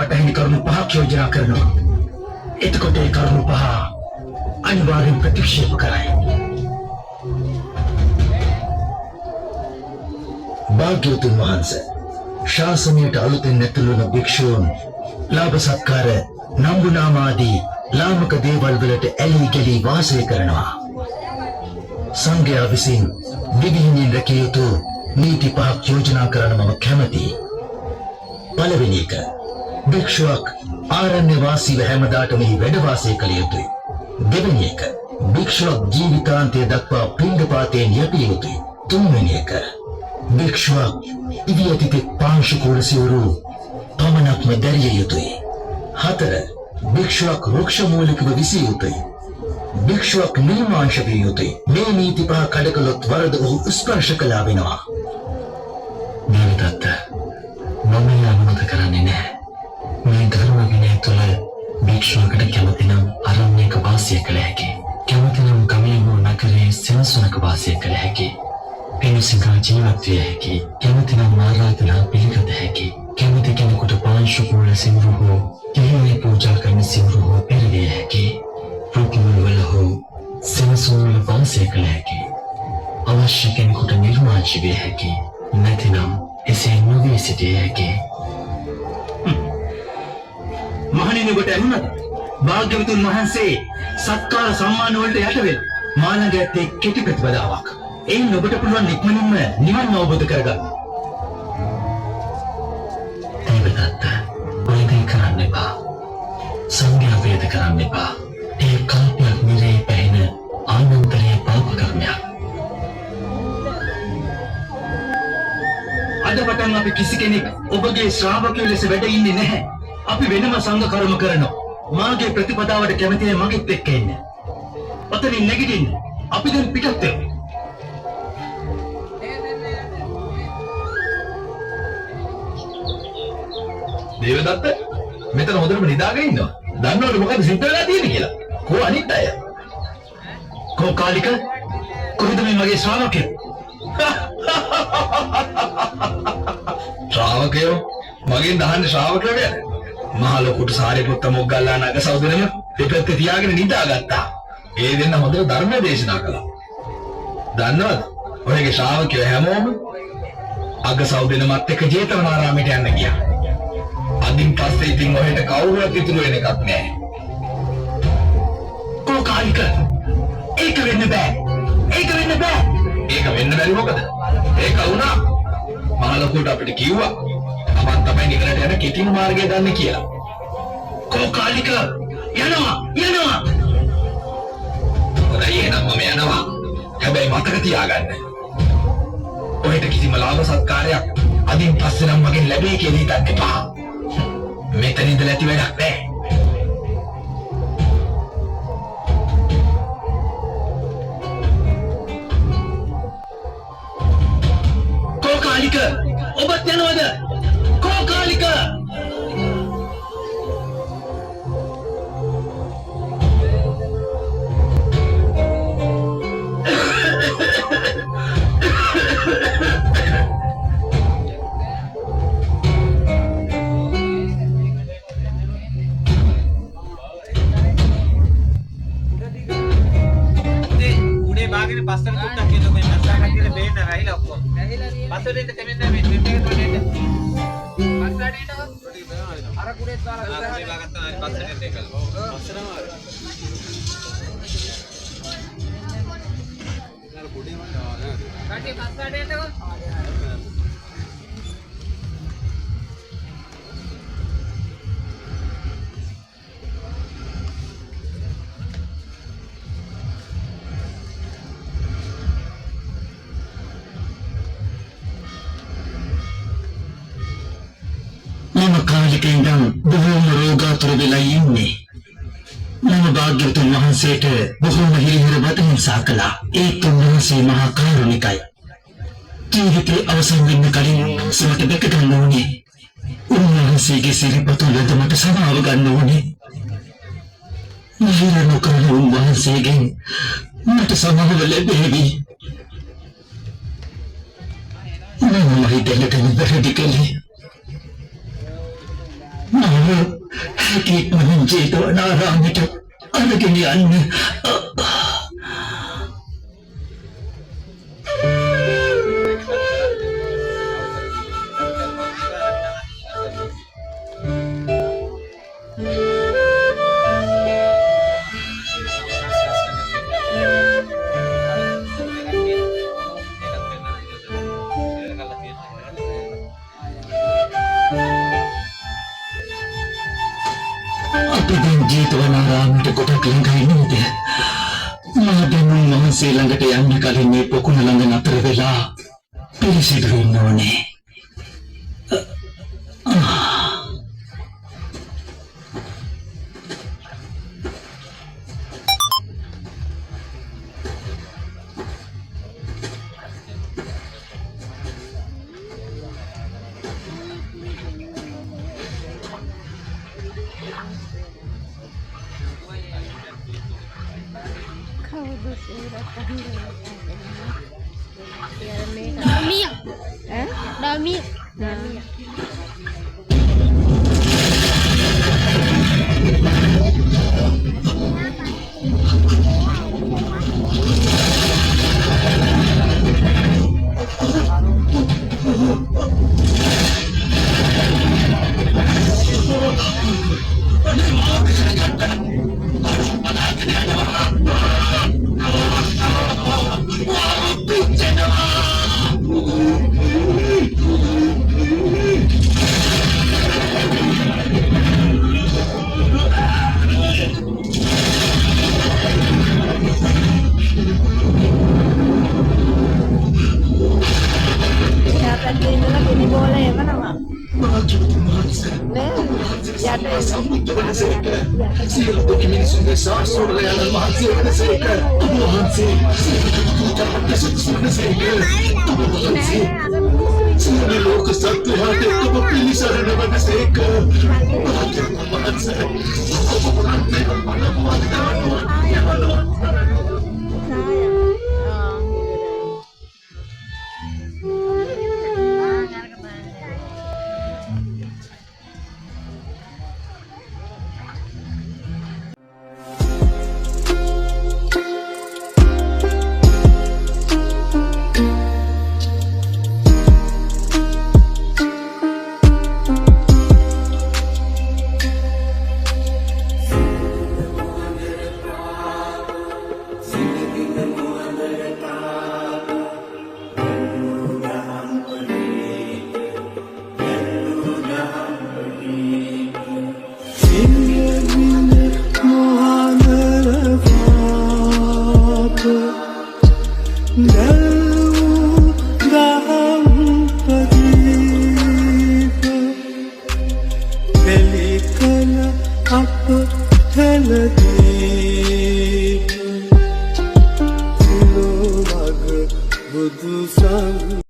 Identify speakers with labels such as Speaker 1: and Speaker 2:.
Speaker 1: පටහැනි කරුණු පහක් යෝජනා කරනවා. එතකොට ඒ කරුණු පහ අනිවාර්යෙන් ප්‍රතික්ෂේප කරයි. භාග්‍යවතුන් වහන්සේ, ශාසනයට අලුතෙන් ඇතුළු වන භික්ෂූන් ලාභ සත්කාර නම්බුනාම ආදී ලාමක දේවල් වලට ඇලී ගැලී වාසය කරනවා. සංඝයා විසින් විවිහිමින් රැකිය යුතු නීති පහක් යෝජනා කරන්න මම කැමතියි. පළවෙනි එක, භික්ෂුවක් ආරණ්‍ය වාසීව හැමදාට මෙහි වැඩ වාසය කළ යුතුයි. දෙවෙනි එක, භික්ෂුවක් ජීවිතාන්තය දක්වා පිණ්ඩපාතයෙන් යැපිය යුතුයි. තුන්වෙනි එක, භික්ෂුවක් ඉවි ඇති තෙක් පාංශුකූල සිවුරු පමණක්ම දැරිය යුතුයි. හතර, භික්ෂුවක් වෘක්ෂ මූලිකව විසිය යුතුයි. භික්ෂුවක් නිර්මාංශ විය යුතුයි. මේ නීති පහ කඩ කළොත් වරද ඔහු ස්පර්ශ කළා වෙනවා.
Speaker 2: දේවදත්ත, මම එය අනුමත කරන්නේ නැහැ. මේ ධර්ම විනය තුළ භික්ෂුවකට කැමතිනම් අරණ්‍යක වාසය කළ හැකි. කැමතිනම් ගමේ හෝ නගරයේ සෙනසුනක වාසය කළ හැකි. පිණුසිඟා ජීවත් විය හැකි. කැමතිනම් ආරාධනා පිළිගත හැකි. කැමති කෙනෙකුට පාංශුකූල සිවුරු හෝ ගිහියෝ පූජා කරන සිවුරු හෝ පෙරවිය හැකි. රුක්මුල් වල හෝ සෙනසුන් වල වාසය කළ හැකි. අවශ්‍ය කෙනෙකුට නිර්මාංශ විය හැකි. නැතිනම් එසේ නොවී සිටිය හැකි.
Speaker 1: මහණෙනි, ඔබට ඇහුණාද? භාග්‍යවතුන් වහන්සේ සත්කාර සම්මාන වලට යට වෙලා මා ළඟ ඇත්තේ කෙටි ප්‍රතිපදාවක්. එයින් ඔබට පුළුවන් ඉක්මනින්ම නිවන් අවබෝධ කරගන්න.
Speaker 2: දේවදත්ත, ඔය දේ කරන්න එපා. සංඝයා වේද කරන්න එපා. ඒ කල්පයක් නිරේ පැහෙන ආනන්තරයේ පාප කර්මයක්.
Speaker 1: අද පටන් අපි කිසි කෙනෙක් ඔබගේ ශ්‍රාවකයෝ ලෙස වැඩ ඉන්නේ නැහැ. අපි වෙනම සංඝ කර්ම කරනවා. මාගේ ප්‍රතිපදාවට කැමති අය මගෙත් එක්ක එන්න. ඔතනින් නැගිටින්න. අපි දැන් පිටත් වෙමු.
Speaker 3: දේවදත්ත, මෙතන හොඳටම නිදාගෙන ඉන්නවා. දන්නවද මොකද සිද්ධ වෙලා තියෙන්නේ කියලා? කෝ අනිත් අය?
Speaker 1: කෝ කාලික, කොහෙද මේ මගේ ශ්‍රාවකයෝ?
Speaker 3: ශ්‍රාවකයෝ? මගෙන් අහන්නේ ශ්‍රාවකයෝ ගැන. මහ ලොකුට සාරිපුත්ත මොග්ගල්ලාන අග සහෝදරයෝ දෙපැත්තේ තියාගෙන නිදාගත්තා. ඒ දෙන්න හොඳට ධර්ම දේශනා කළා. දන්නවද? ඔයගේ ශ්‍රාවකයෝ හැමෝම අග සහෝදරනමත් එක්ක ජේතවනාරාමයට යන්න ගියා. අදින් පස්සේ ඉතින් ඔහෙට කවුරුවත් ඉතුරු වෙන එකක් නෑ.
Speaker 1: කෝ කාලික, ඒක වෙන්න බෑ. ඒක වෙන්න බෑ.
Speaker 3: ඒක වෙන්න බැරි මොකද? ඒක වුණා. මහ ලොකුට අපිට කිව්වා තමන් තමයි නිවනට යන කෙටිම මාර්ගය දන්නේ කියලා.
Speaker 1: කෝ කාලික, යනවා යනවා.
Speaker 3: හොඳයි, එහෙනම් මම යනවා. හැබැයි මතක තියාගන්න. ඔහෙට කිසිම ලාභ සත්කාරයක් අදින් පස්සේ නම් මගෙන් ලැබෙයි කියලා හිතන්න එපා. මෙතන ඉඳලා ඇති වැඩක් නෑ.
Speaker 1: කෝ කාලික, ඔබත් යනවද? කෝ කාලික!
Speaker 4: උඩේ බාගෙන පස්සට තුට්ටක් කියනවා. මේ මස්සා කට්ටියට බේන්න වැහිලා ඔක්කොම. පස්සට එන්න තෙමෙන්න මේ ට්‍රිප් එකට එන්න. පස්සට එන්නකෝ. අර කුඩේත් දාලා කුඩේ බාගත්තා. හරි, පස්සට එන්න ඒකල. පස්සටම කට්ටිය පස්සට එන්නකෝ.
Speaker 1: මම කාලෙක ඉඳන් බොහෝම රෝගාතුර වෙලා ඉන්නේ. මම භාග්‍යවතුන් වහන්සේට බොහෝම හිරිහැර වදහිංසා කළා. ඒත් උන්වහන්සේ මහා කාරුණිකයි. ජීවිතේ අවසන් වෙන්න කලින් උන්වහන්සේ මට දැක ගන්න ඕනේ. උන්වහන්සේගේ සිරිපතුල් වෙත මට සමාව ගන්න ඕනේ. මිහිර නොකරන උන්වහන්සේගෙන් මට සමාව ලැබේවි. මම මහි දැනටම වැරදි කළේ. මාව හැකි ඉක්මනින් ජේතවනාරාමයට අරගෙන යන්න. අපි දැන් ජේතවනාරාමයට ගොඩක් ළඟයි නේද? මා දැන් උන්වහන්සේ ළඟට යන්න කලින් මේ පොකුණ ළඟ නතර වෙලා පිරිසිදු වෙන්න ඕනේ.
Speaker 5: කවුද සේරත්
Speaker 6: ඩමිය
Speaker 5: ඈ
Speaker 6: ඩමිය
Speaker 5: ඩමිය එහා පැත්තේ ඉඳලා ගෙඩි බෝල එවනවා
Speaker 1: භාග්‍යවතුන් වහන්සේ,
Speaker 5: නේ යට එනවා.
Speaker 1: සම්බුද්ධ වනසේක. සියලු දුක මිනිසුන්ගේ ශාස්ත්‍රවලයන් වහන්සේ වනසේක. ඔබ වහන්සේ සියලු දුක් පූජාවට සුදුසු වනසේක. ඔබ වහන්සේ
Speaker 5: නෑ අර මිනිස්සු ඉන්නවා.
Speaker 1: සියලු ලෝක සත්වයාට ඔබ පිළිසරණ වනසේක. භාග්‍යවතුන් වහන්සේ, ඔබ වහන්සේ
Speaker 5: සාය ආ ඉවරයි.
Speaker 7: අප හෙළදීප සිලොවග බුදු සඟ.